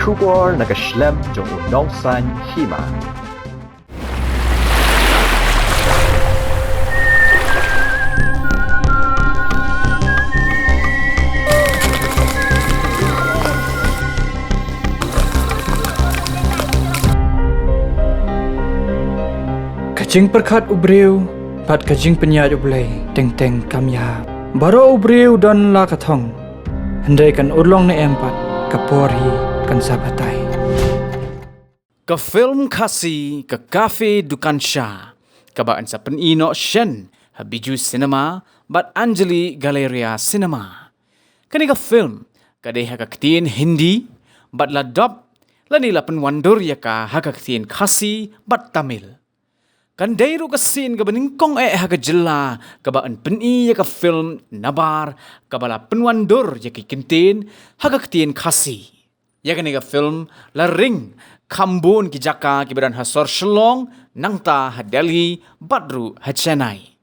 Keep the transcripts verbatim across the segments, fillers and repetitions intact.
Khubor na ka shlem jong u nongsan hima. Ka jingpyrkhat u briew bad ka jingpynïaid U Blei teng teng kam ïahap. Baroh u briew don la ka thong. Hynrei kan urlong ne em pat, ka por hi kan sa batai. Ka film Khasi, Ka Cafe Dukan Sha, kaba yn sa pyni noh shen ha Bijou Cinema bad Anjali Galleria Cinema. Kane ka film ka dei ha ka ktien Hindi bad la dub lane la pynwandur ïa ka ha ka ktien Khasi bad Tamil. Kan dei ruh ka sien kaba nyngkong eh ha ka jylla kaba yn pyni ïa ka film nabar kaba la pynwandur ïa ki kyntien ha ka ktien Khasi. Ïa kane ka film la ring kham bun ki jaka kiba don ha sor Shillong, nangta ha Delhi bad ruh ha Chennai.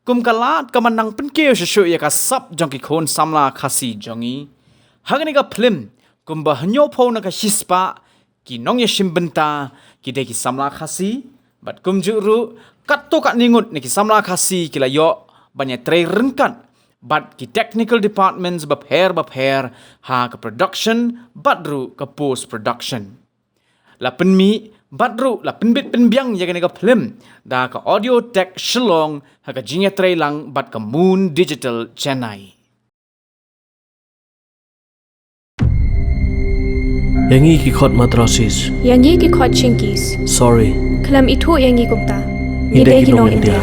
Kum ka lad ka man nang pynkiew shuh shuh ïa ka sap jong ki khun samla Khasi jong ngi. Ha kane ka film, kumba hynñiewphew na ka shispah ki nongïashim bynta ki dei ki samla Khasi, bad kumjuh ruh katto katne ngut na ki samla Khasi ki la ïoh ban ïatrei ryngkat bad ki technical departments bapher bapher ha ka production bad ruh ka post production. La pynmih bad ruh la pynbit pynbiang ïa kane ka film da ka Audio Tech Shillong ha ka jingïatrei lang bad ka Moon Digital Chennai. Ïa ngi ki khot Madrasis. Ïa ngi ki khot Chinkies. Sorry. Khlem ithuh ïa ngi kumta. Ngi dei ki nong India.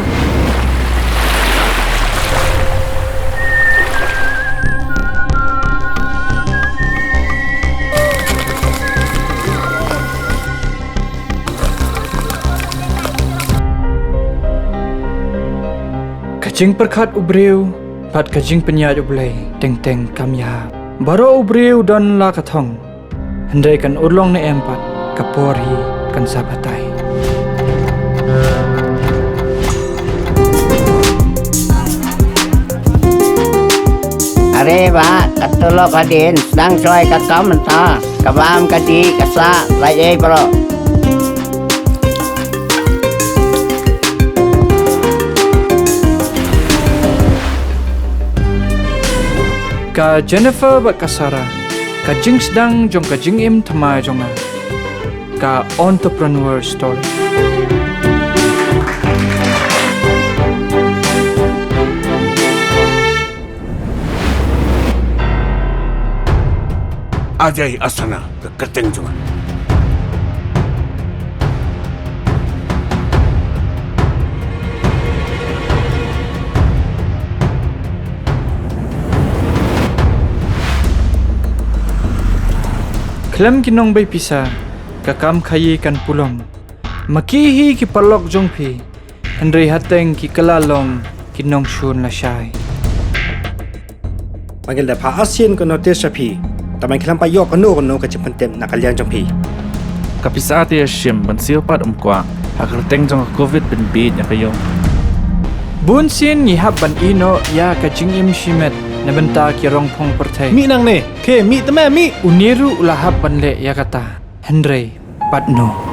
Ka jingpyrkhat u briew bad ka jingpynïaid U Blei teng teng kam ïahap. Baroh u briew don la ka thong. Hynrei kan urlong ne em pat, ka por hi kan sa batai. Are bah, katto lok hadien, sdang shuwa ïa ka kam mynta. Ka bam, ka dih, ka sah, lait ei baroh. Ka Jennifer bad ka Sarah, ka jingsdang jong ka jingim thymmai jong nga. Ka Entrepreneur Story. Ajay Asthana, ka kyrteng jong nga. Khlem ki nongbei pisa, ka kam khaïi kan pulom. Ma ki hi ki paralok jong phi, hynrei hateng ki kylla long ki nongshun lashai. Ba ngi la phah arsien ka notis sha phi, tangba ngi khlem pat ïoh kano kano ka jingpyntip na ka liang jong phi. Ka pisa te ïa shim ban siew pat ym kwah, ha ka kyrteng jong ka covid pynbieit ïa ka ïong. Bun sien ngi hap ban ïeh noh ïa ka jingim shimet na bynta ki rong phong pyrthei. Mih nangne, khe mih te me mih. Une ruh u la hap ban leh ïa kata, hynrei pat no.